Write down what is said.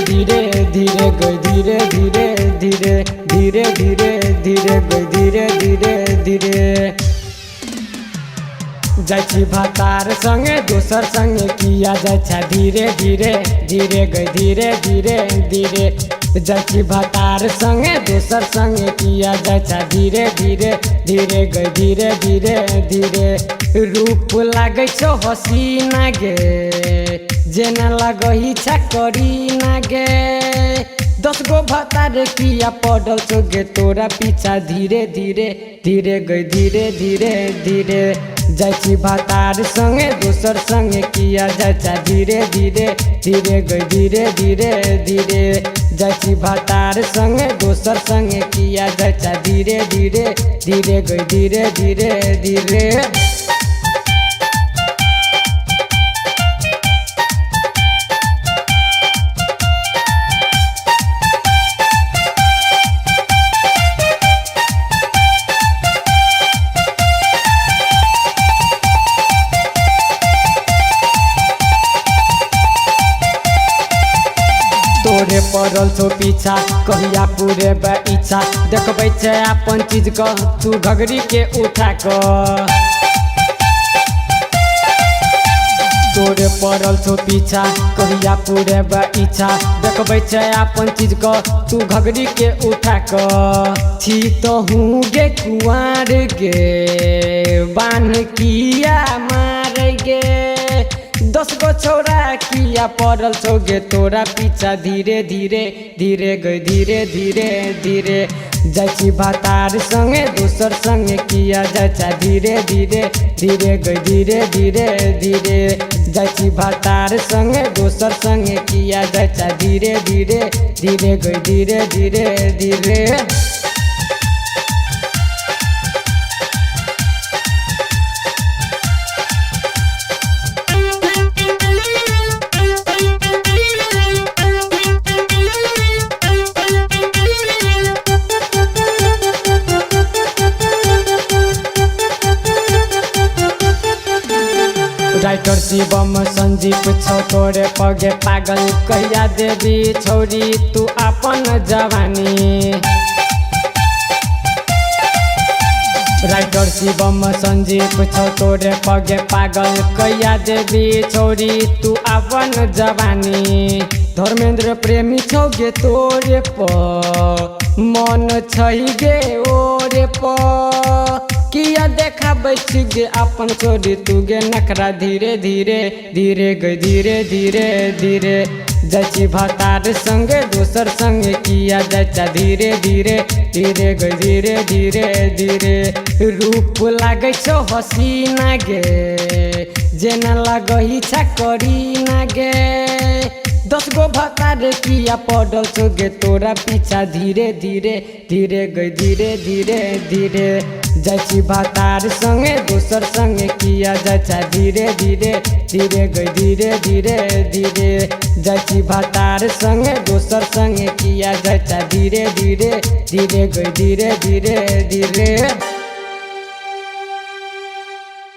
धीरे धीरे धीरे गई धीरे धीरे धीरे धीरे धीरे धीरे गई धीरे धीरे धीरे। जाइ छी भतार संगे दोसर संगे किया जाइ छै धीरे धीरे धीरे गई धीरे धीरे धीरे। जाइ छी भतार संगे दोसर संगे किया जाइ छै धीरे धीरे धीरे गई धीरे धीरे धीरे। रूप लागै छौ हसीना गे जेना लगही छै करीना गे। 10 गो भतार किया पड़ल छौ गे तोरा पीछा धीरे धीरे धीरे गई धीरे धीरे धीरे। जाइ छी भतार संगे दोसर संगे किया जाइ छै धीरे धीरे धीरे गई धीरे धीरे धीरे। जाइ छी भतार संगे दोसर संगे किया जाइ छै धीरे धीरे धीरे गई धीरे धीरे धीरे। तोरे पड़ल छौ पीछा कहिया पुरेबै इच्छा देखबै छै अपन चीज क तू घघरी के उठा क। तोरे पड़ल छौ पीछा कहिया पुरेबै इच्छा देखबै छै अपन चीज क तू घघरी के उठा क। छी तहूँ गे कुंवार गे बान्ह किया मारै गे। 10 गो छौड़ा किया पड़ल छौ गे तोरा पीछा धीरे धीरे धीरे गई धीरे धीरे धीरे। जाइ छी भतार संगे दोसर संगे किया जाइ छै धीरे धीरे धीरे गई धीरे धीरे धीरे। जाइ छी भतार संगे दोसर संगे किया जाइ छै धीरे धीरे धीरे गई धीरे धीरे धीरे। राइटर शिवम संजीव छौ तोरे पगे पागल कहिया देबी छौरी तू अपन जवानी। राइटर शिवम संजीव छौ तोरे पगे पागल कहिया देबी छौरी तू अपन जवानी। धर्मेंद्र प्रेमी छौ गे तोरे प मन छै गे ओरे प किया देखाबै छी गे अपन छोरी तू गे नखरा धीरे धीरे धीरे गई धीरे धीरे धीरे। जाइ छी भतार संगे दोसर संगे किया जाइ छै धीरे धीरे धीरे गई धीरे धीरे धीरे। रूप लागै छौ हसीना गे जेना लगही छै करीना गे। 10 गो भतार किया पड़ल छौ गे तोरा पीछा धीरे धीरे धीरे गई धीरे धीरे धीरे। जाइ छी भतार संगे दोसर संगे किया जाइ छै धीरे धीरे धीरे गई धीरे धीरे धीरे। जाइ छी भतार संगे दोसर संगे किया जाइ छै धीरे धीरे धीरे गई धीरे धीरे धीरे।